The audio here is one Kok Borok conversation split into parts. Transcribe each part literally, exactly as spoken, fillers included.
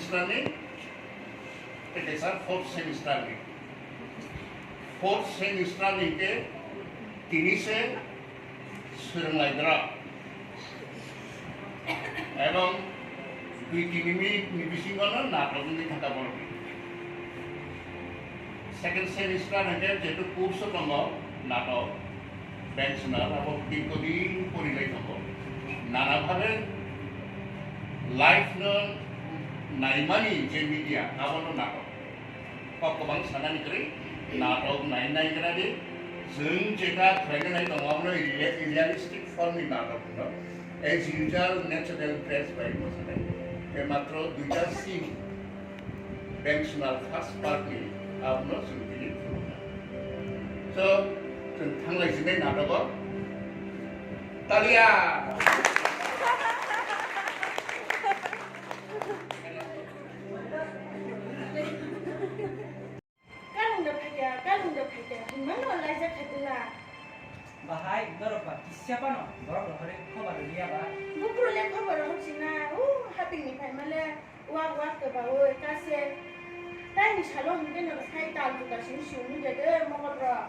Semester ni, এটা sir fourth semester ni. Fourth semester ni ke tini se swrwnglaidra. Ebong dui tini minute ni bisingo no natok wngwi thangkha borok. Second semester hwnkhe jehetu course o tongo natok, Beng Swnal abo dirghodin porilai tongo. Nana bhabe life no naimani je media abono natok. Kok kwbang sanani kwrwi natok nai nai gra di. Chwng jeta khlaina nai tongo abono real-, realistic form ni natok hwno. As usual natural dress bai mosanai. Ke matro duita scene. Beng Swnal first part ni abono chwng tini phunukha. So, chwng thanglai sinai natogo. Talia! Kalung da phaikha, kalung da phaikha, hinmano laijak khatila. Bahai, norok ba kisa phano borok rohorwi khobar rwliya ba? Buphuru le khobar rohor sina, o haping ni phaima le. Wak wak kwbaui kase. Taini salo hwnkhe no sai tal juta simi simi de de mokol rok.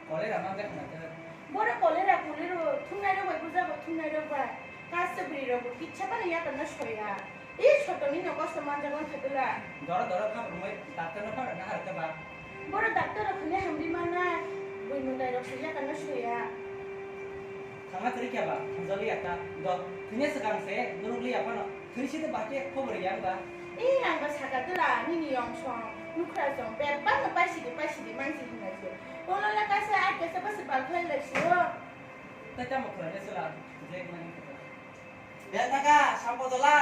Kolera manjak na de. Boro kolera kolero thungnai rok bai buja bo thungnai rok bai. Kase bwrwi rok bo kitsa bana yakarna soya. I sotoni no kosto manjak wngkha bela. Doro doro kha rwmai doctor no phara na har khe ba. Boro doctor rok hwnwi hamri mana bui mwtai rok se yakarna soya. Thangna kwrwi khe ba thangjali ya ta. Do thwngya swkang se norok liya phano. Thwisi de bahai khe khobor ya wngba? Ee, ang ba saka dwla, nini yong song, nukhra song, bebak no paisidi, paisidi, mansi hinai se. Kono le kaisa, a kaisa bwswk bal khlai lai sio. Tei tamo khlai le sila, je mani khe. Be taka, sampo dola.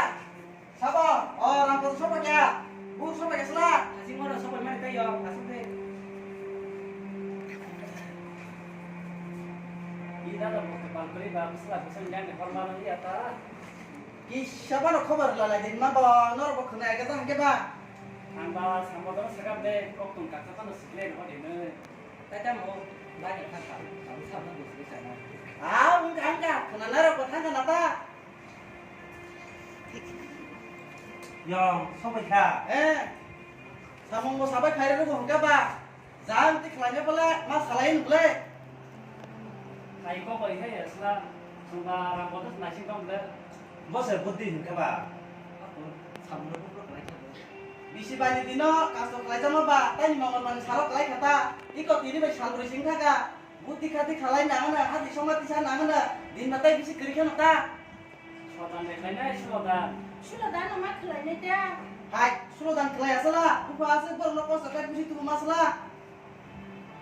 Sabo, o, rampo sopo kya? Bu sopo kya sila? Asing moro sopo mani tei yong, asing tei. Ida da mo khe bal khlai ba, bwsla bwsang jani korma no ya ta. Kisa phano khobor lalai di, ma bo norok bo khwnaya khe tong khe ba? Ang ba sambo dono sakam de, kok tong kaksa phano sikle no de ne. Tata mo lagi kha kha, kha kha no de sikle sana. Ah, wng kha, wng kha, khwnanai rok bo thang kha na ta. Yong, sobai kha. Eh, samung bo sabai khai rw hwn kha ba? Jang twi khlaina bole ma salai hwn bole. Hai kok bai hai asla chwngba rang bodo naising tong bole. Bo se buddhi hwn khe ba. Apo samung no bukro khlai khe bo. Bisi bai ni dino kasto khlai jama ba, tei ni mongol mani salo khlai kha ta. Iko tini bai sal brwi sing kha ka. Buddhi khati khalai nang na, hati songma tisa nang na. Din ma tei bisi kwrwi khe no ta. Slodan de khlainai slodan. Slodan no ma khlainai ta. Hai, slodan khlai asala. Bupha aswk borok no kosto khlai busi tubu masala.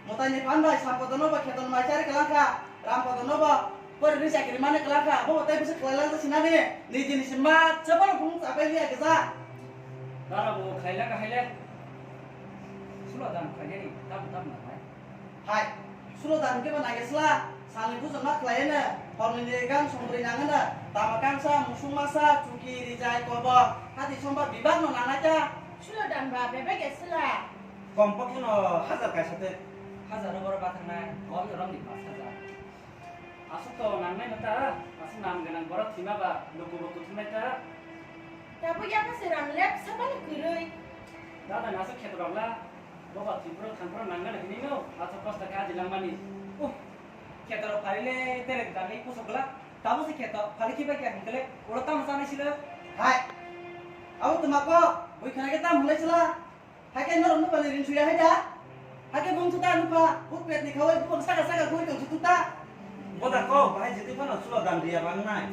Motai ni phan bai Sampodono bo kheton mai chari kalang kha, Rampodono bo pori ri chakri mani kalang kha, bo tei bwswk khlai lang sinani, niji ni simma chapang phung chapai liya kisa. Dara bo khlai lang hai le. Sulo dan khlai ni, tam tam na hai. Hai, sulo dan ke ba nai sla, sani bujo ma khlai ne, horni ni gang songri nang ne, tama kangsa, musung masa, chuki, rijai, kobok, hati somba bibak no nang nai ta. Sulo dan ba bebek sla. Kompok no hajar kaisa te. Hajar no boro bathang nai, kom no rom ni pas hajar. Asuk to nang nai ta, asuk nam ganang boro thima ba, luku luku thum nai ta. Tabo ya ka se rang lep sa ba ni kwrwi. Dada na asuk khet rok la, bo ba thim pro thang pro nang nai hini no, asuk kosta ka jilang mani. Uh, khet rok phari le telek dagi kusuk la, tabo se khet phari khibai kya hingkele, ulo tam sa nai sila. Hai, abo tuma ko, bui khana ke tam hulai sila. Hakhe norok nukha ni ring suya hai da? Hakhe bung tuta nukha, buk pet ni khawai buk saka saka guri tong tuta. Boda ko, bahai jiti phano sulo dan riya bang nai.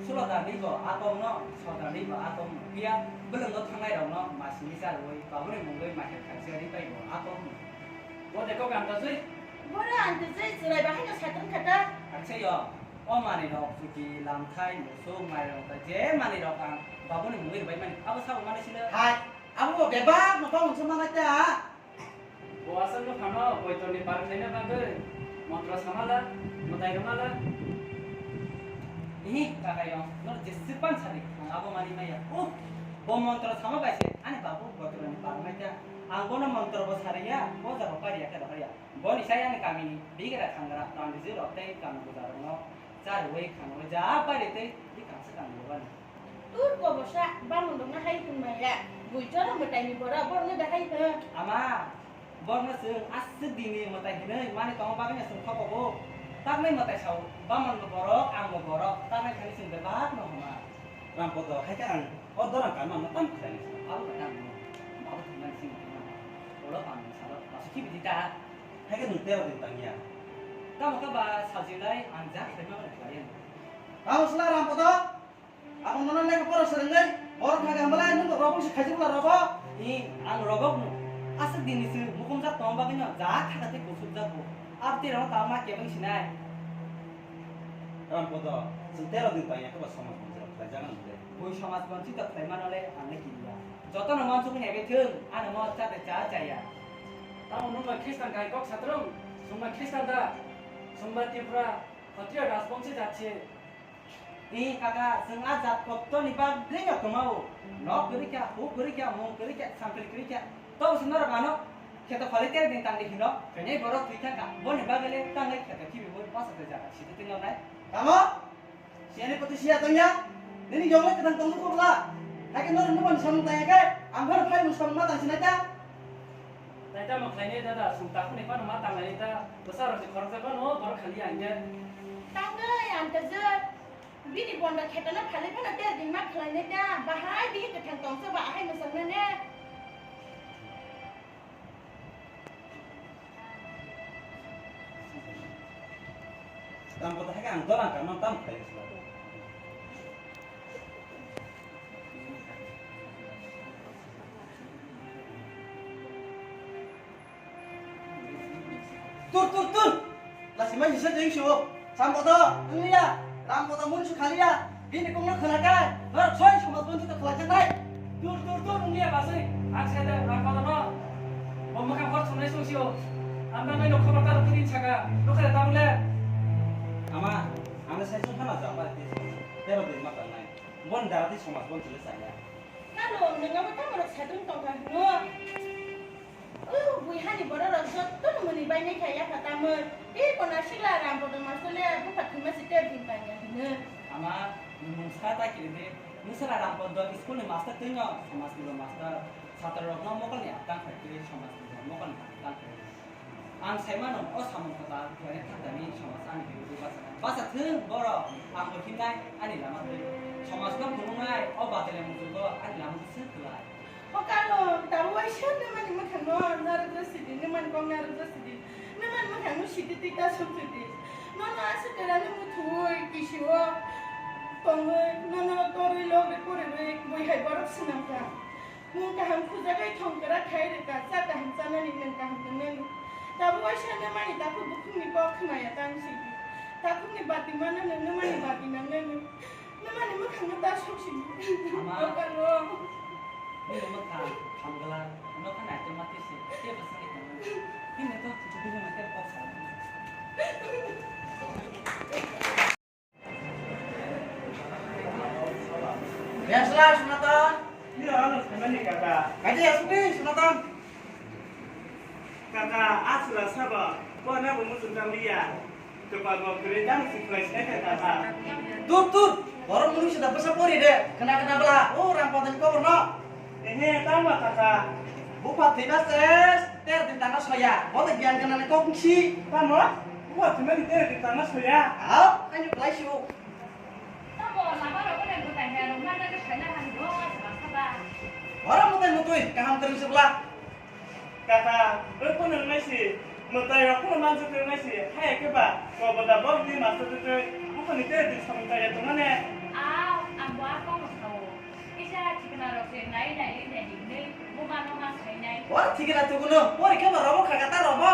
Sulo dan ri bo atom no, so dan ri bo atom no. Pia beleng no thangnai rok no masini sa roi, babuni mungoi maher khaisa ri pai bo atom no. Bo de ko gam ta sui. Bora ang te jai jirai bahai no satong khata. Acha yo, o mani rok chuki, lamthai, musuk, mairong ta je mani rok ang babuni mungoi bai mani. Abo sa mani sila. Hai. Abo bo bebak no bang unsuk manai ta. Bo aswk no phano poitor ni par khlaina bagwi montro samala, mwtai rwmala. Ihi, kakayong, no jeswk pan sadi, ang abo mani maya. Uh, bo montro sama bai se, ani babu poitor ni par mai ta. Ang bono montro bo sariya, bo jaga pariya khe rohorya. Boni sai ani kami ni bigra khangra, rang rijui rok tei kami buja rok no charwi khanwi ja pari tei bikang se kami rwani. Ur kobosa, bamon dongna hai hwnmaya. Bui choro mwtaini bora, borno da hai hwn. Ama, borno chwng aswk dini mwtai hinwi mani tongo bagwino chwng thokobo. Taknai mwtai sao, bamon bo borok, ang bo borok, taknai thani chwng bebak no hwnma. Rampodo, hai khe ang o dorang kanma no tam khlaini salo. Abo khe tamo. Abo thangmani chwng tongma. Oro pangni salo, basu khibi di ta. Hai khe nwng tero din tangya. Tamo khe ba sajilai ang jak khlaima mani khlaiya. Tamo sla Rampodo? Abo nono lekha pora swrwngnai, borok thangkha hwnbalai nwng rwbok se khaijak bwla rwbok? Ni, ang rwbok no. Aswk dini se mukumjak tongma bagwino ja kha kha tei kusukjak bo. Abo tei rwno tamo ma kebeng sinai. Rampodo, chwng tero din tangya khe ba somaj bonchirok khlaijak nang de. Bui somaj bonchito khlaimano le ang le kiriya. Jotono wansugwi naibai thung, ano mo cha tei cha chaya. Tamo nwng bai Khristan kahai kok satrung? Chwng bai Khristan da? Chwng bai Tripura, Khatriya rajbongsi jat se. Ee kaka, chwng a jat koktoni bagwino twmao. Nok kwrwi kha, huk kwrwi kha, mung kwrwi kha, samphil kwrwi kha. Tobo se norok ano kheto kholwi ter din tangdi hino, khainai borok thwi thangkha. Boni bagwi le tanglai kheto khibiui bwsajak jaga sidi twnglai. Tamo? Siyani poti siya tongya? Nini yokle kwthang tongkha bwla? Hakhe norok nukmani samung tangya khe, ang bono phai mung samung ma tangsinai ta? Tei tamo khlainai dada, chwng takhukni phano ma tanglainai ta, bwsarokni khoroksa phano borok khaliya hinkhe. Tangwi ang kwchwk. Bini bonda khetana phalwi phano tere dingma khlainai ta, bahai bihi kwthang tongsa ba ahai mwsang nane. Tamo ta hai ang dorang ka mang tam khlai sila. Tur, tur, tur! Lasi mai hisa jeng sio. Sambodo, wngya. Rambodo mun su khaliya. Bini kongno khwna kai. Norok soi somaj bonsi to khwlai janai. Tur, tur, tur, wngya basui. Ang se de Rambodo no. Bo mwkhang hor sunai sung sio. Ang nang no khobor ta rwtwi saka. Nokha de tamle. Ama, ang sai sung khana ja ba. Tero din ma tanai. Bon darati somaj bonsi le saya. Kalo, nwng abo tamo rok satung tongkha hino. O bui hani borok rok jotono mwnwi bainai kha yapha tamwi. Tei kona sikla Rambodo master le bupha thwima se ter din tangya hino. Ama, nwng mungsa ta kiri di. Nwng sala Rambodo school ni master twi no, somaj ni bo master. Chatra rok no mokol ni aktang khai twi somaj ni bo mokol ni aktang khai. Ang sai mano o samung kwtal khlaina thangtani somaj ani birudu bachana. Bacha thung borok, ang bo himnai ani lama twi. Somaj no phunuknai o batila muchungo ani lama twi swk kwlai. O kalo, tabuk waisa nwmani mwkhangno narwkjak sidi, nwmani kok narwkjak sidi, nwmani mwkhangno sidi twi ta sumsidi. Nono aswk kwrwngni muthungwi kisio tongwi, nono torwi logwi poriwi bui hai borok swnamkha. Nwng kaham khujagwi thong kwrak khai rwkha, cha kaham chanani nwng kaham tongnani. Tabuk waisa nwmani takhuk bukhukni kok khwnaya tang sidi. Takhukni bati mano nwng nwmani bati nangnani. Nwmani mwkhangno ta sok sidi. Ama. Dokango. Nini mwkhang hamgwlak, nokha naitwi ma twi se, tei bwswngwi tongo. Nini to chukubui ma khe kok sa. Yasla Sunatan. Iya, ano samani kaka. Kaji yasukni Sunatan. Kaka, asla sabo, ko na bo muchung tang liya. Kepal bo kiri tang si khlai sinai kaka. Tut, tut. Borok munu sida bwsa pori de. Kena, kena bla. O, Rampadani kobor no. Ehe, tamo kaka. Bupha thwima ses, ter din tangna soya. Bo de giyan gwnangni kok wngsi. Tamo? Bupha thwimani ter din tangna soya? Ao, ani khlai si o. Tamo lama rok bai bwtai hai rok mana khe saina hani bo aswk aswk ba. Ora mwtai mwtwi kaham kwrwng se bwla. Kaka, oi phano wngnai si, mwtai rok phano manjak wngnai si, hai khe ba, kobo da bok ni master twi twi, buphani tei di samung taiya tongmani. Ao, ang bo a kokno sao. Kisa thikna rok se nai nai wi nai hinwi, bo mano ma sainai. Ora thikna tubuno, pori khe ba robo kha kata robo.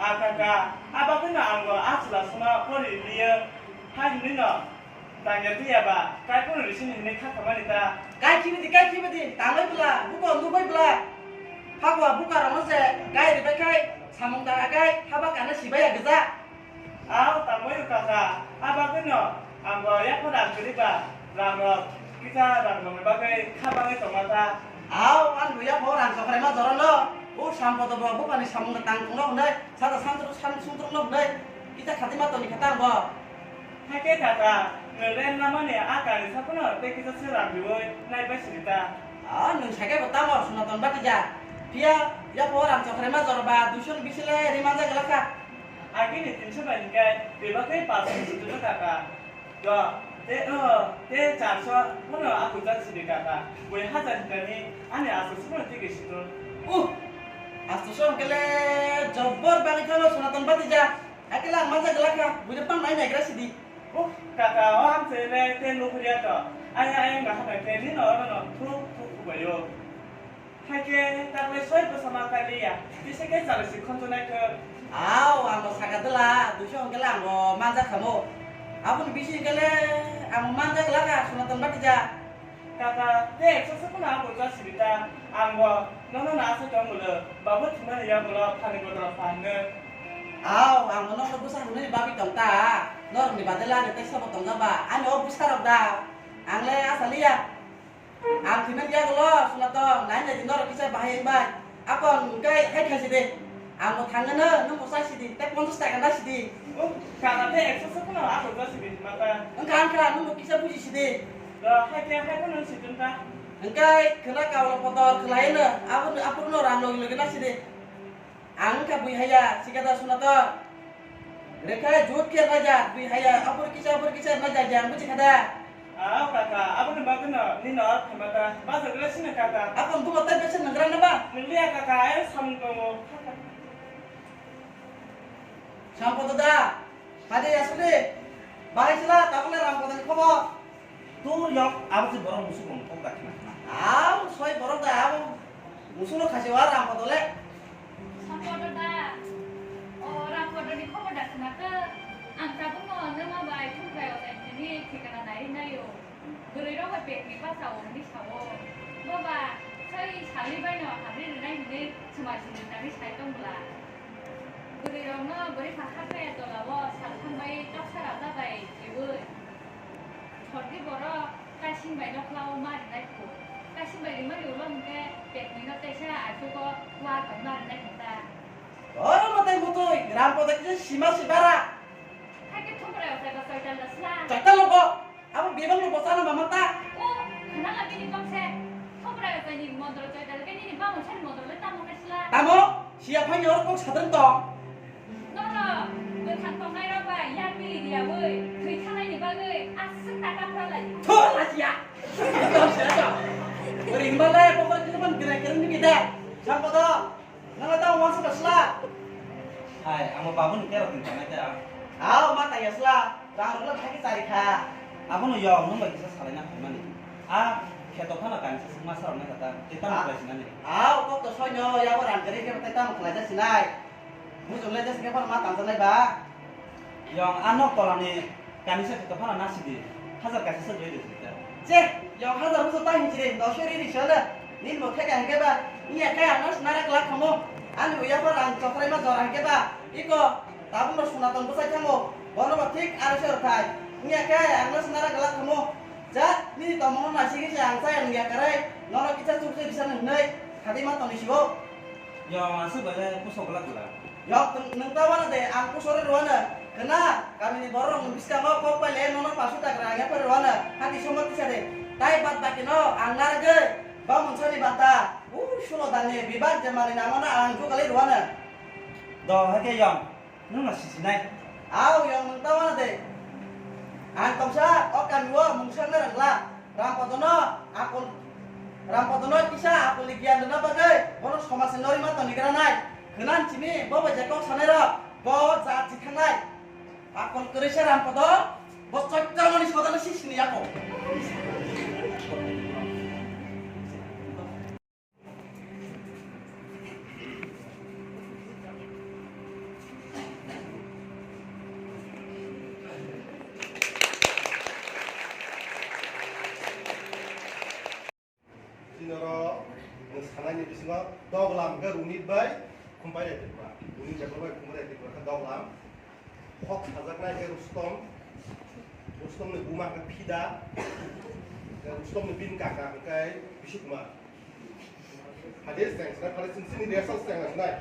A kaka, a bagwino ang bo a chwla songma pori liyo, hai hinwi no. Tangya twiya ba, kai phano risini hinwi kha khamani ta. Kai khibi di, kai khibi di, tangwi bwla, buko nugwi bwla. Hakwa buka rokno se, kai ribai khai, samung tangya khai, haba kana sibaya gwja. Ao, tangwi rwkha kha, a bagwino, ang bo yakho rang kwrwi ba, rang rok, kisa rang rokni bagwi kha bangwi tongma ta. Ao, ang bo yakho rang sokrai ma jora no, o sampodo bo bupani samung tang tongno hwnwi, sada santru, san sungtrukno hwnwi, kisa khati ma toni kha ta ang bo. Hakhe kaka, Rent namani a kari saphano tei kisa se rang riwi nai bai siri ta. Ah, nwng saikhe bo tamo Sonaton Batija. Phiya, yapo rang chokhrema jora ba duiso ni bisi le rimanja glak kha. Agini tinso bai hinkhe bebak khe paanso ni sitwno kaka. Do, te, oh, te charso phano a puja siri kaka. Bui hajar hinkani ani asto sono tigi sitwno. Uh, asto so hinkhe le jobbor bagwi thangno Sonaton Batija. Hakhe le ang manja glak kha, buino pang nai naigra sidi. Oh, kaka, o hamsai le te nuhurya to. Ayang ayang ga hana khe nino orono thuk thuk khubaio. Hakhe takle soi bwsa ma kaliya, tisa khe chalo si khonjonai khe. Au, ang bo saka dwla, duiso hwnkhe le ang bo manja khamo. Aboni bisi hwnkhe le ang bo manja glak kha, Sonaton Batija. Kaka, te ekso se phano abo ja sibita, ang bo nono na asa tong mulo, babu thumani ya mulo, phani bodol phanno. Au, ang bo nokno bwsa hwnwi bagwi tong ta, norokni badela ani tei sabo tongja ba, ani o bwsa rok da, ang le asa liya. Ang thwimani yagulo, Sonaton, nai nai di norok kisa bahai wng bai. Akon hwnkhe hai khaisi de. Ang bo thangano, nwng bo chai sidi, tei ponchas taka na sidi. O, kaka tei ekso se phano aphuru chai sidi, mata. Wngkha, wngkha, nwng bo kisa buji sidi. Rw, hai khe, hai phano sidi wngkha. Hwnkhe khwna kaulo kotor khwlaiwi no, abo, aphuru no rang logi logi na sidi. Ang wngkha bui haya, sikada Sonaton. Rekha jut khe raja, bui haya, aphuru kisa, aphuru kisa raja, jang buji khada. Ah, kaka, aboni bagwino nini oro phaimata, bajak le sini kaka. Akon bumo tei bese nanggra na ba? Nanglia kaka, ayang samung tongo. Sampodo da, hade asuli, bahai sila, tabukle Rampodo ni khobor. Tur yok, abo se borok musuk rok kok da khna khna. Au, soi borok da, abo musuk no khasi wa Rampodo le. Sampodo da, o Rampodo ni khobor da khna khe, ang tabukno nangma bai thumkrai o jaitini thikana nai nai o. Bwrwi rok bai pek ni basa o hwnwi sa o. Boba, soi salni bai no habri rwnai hwnwi swmai sini tangwi sai tong bwla. Bwrwi rok no bwrwi pha hakhe tola o sal thang bai toksa raja bai riwi. Thordi borok kasing bai no kla o ma rinai kho. Kasing bai rimani ulo hwnkhe pek ni no teisa achugo wa bai ma rinai kho ta. Oro mwtai mutui, Rampodo kisa sima sibara. Hai khe thumrai o taiba soital da sla. Soital logo. Abo bebak ni bwsa no mama ta. O, khwnala bini bangse. Thopra yajani mondro choi dal ke nini bamon sani mondro le tamo khe sla. Tamo, siya phai ni oro kok sadrwng tong. Nono, bwthang tongnai rok bai yak bili riya wi, thwi thanai ni bagwi aswk ta kapra lai. Thor la siya. Tong siya to. Ori himba le pokor kisa ban gina kiran ni kita. Sampo to. Nang ta wansa ka sla. Hai, amo babu ni kero tin tanai ta. Ao ma ta ya sla. Rang rok thagi chari kha. Abo no yo nung bai kisa salai na phaimani. A kheto khana kaisa sima sarok na kata. Te tamo khlai sinani. Ao kok to soino ya bo rang kari khe tai tamo khlai ja sinai. Bujung le ja sinai phano ma tang janai ba. Yong a nok tolani kanisa khe tophana nasidi, hajar kaisa se joi de sita. Che, yong hajar buso ta hinchire, noso ri ri sona. Nin bo khe kaham khe ba, iya khe ang nas narak lak khomo. Ani uya pa rang chokrai ma jora khe ba, iko, tabuk no Sonaton bwsai thango, bono ba thik aro se rwthai. Iya khe ang nas narak lak khomo. Ja, nini tongmung no naisingwi se ang chaya nung ya karai, nono kisa chukjwi risa nung hinwi, khadi ma tongni sibo. Yong aswk bai le kusok glak glak. Yong nwng, nwng ta wana de, ang kusore rwana. Kena, kamini borok rok nwng bwskango kok pai le nono pasu takra ang yapha rwana. Hati somot tisa de. Tai bad baki no ang nargwi, bamon sani bata. U sulo dani bibak je mani nangmano ang jugali rwana. Do, hake yong. Nwng no sisinai. Au, yong nwng ta wana de. Ang tongsa o kami o mungsa nai rangla. Rampodono akol, Rampodono kisa akolni giyan rwna bagwi bono somajni norima tonigra nai. Khwnan simi bo bai je kok sanai rok bo jat jithangnai. Akol kwrwi se Rampodo bo choittamoni sodano sisini yako. Chini oro nwng sanaini bisingo doglam hwnkhe Runit bai Khumbai Rai Tripura. Runit Debbarma bai Khumbai Rai Tripura khe doglam. Hok sajaknai khe Rustom, Rustomni buma khe Fida, Rustomni bini kaka hwnkhe Bishnu Kumar. Hade cheng sinai, phale chwng chini rehearsal cheng sinai.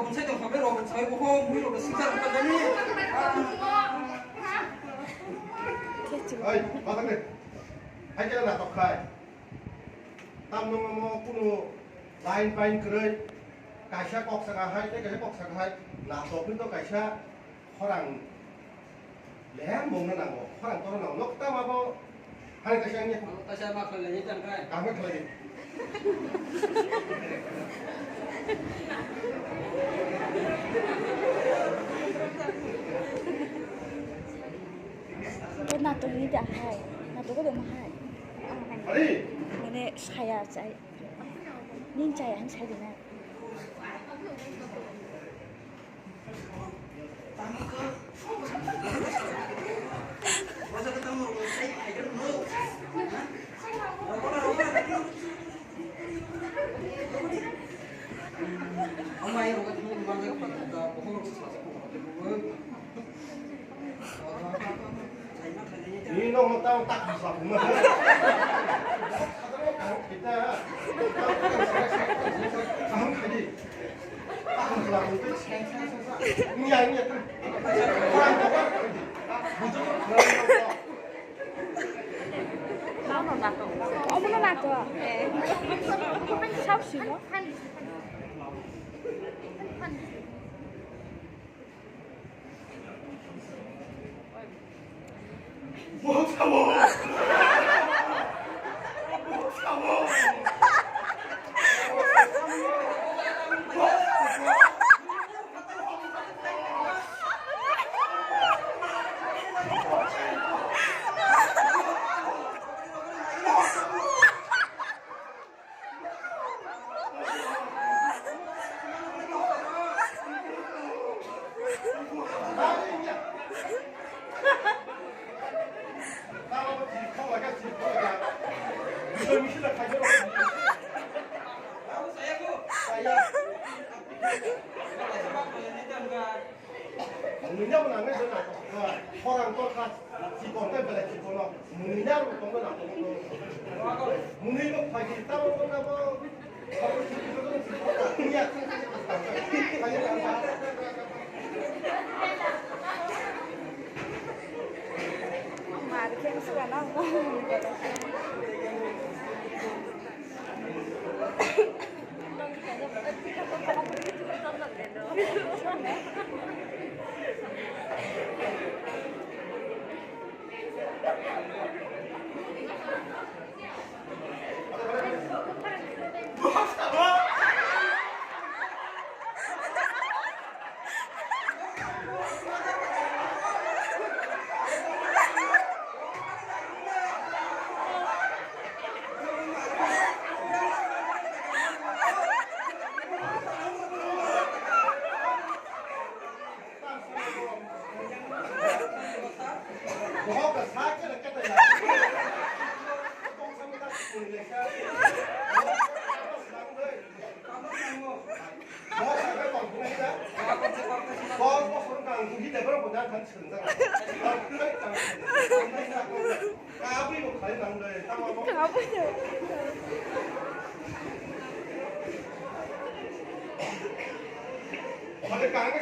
Bonsai tong khabe rok sai bo ho mui rok singsa rok ta jani. Oi, patang de. Hai kela na tok khai. Tam no mo kuno line pain kroi. Kaisa kok saka hai, tei kaisa kok saka hai. Na tok ni to kaisa khorang. Leha mungna nango, khorang toro nango. Nok tama bo, hai kaisa ni. Ang kaisa ma khlai lai tang kai. Kama khlai. Natok ni da hai, natok ko dong hai. Ari. Mane saya chai. Ning chai ang sai dina. Ni no mo tang tak bisa kuma. Kita kaham kali. Kaham kala. Ni ya ni ya. Orang tua. Bujuk. Omono nato. Omono nato. Sab sino. Mungwi no nang nai jona. Khorang to kha chikon tei belai chikon no. Mungwi no aro tong nang tong. Mungwi no phai di tamo tong nabo. Mar khe swkang nang. Kami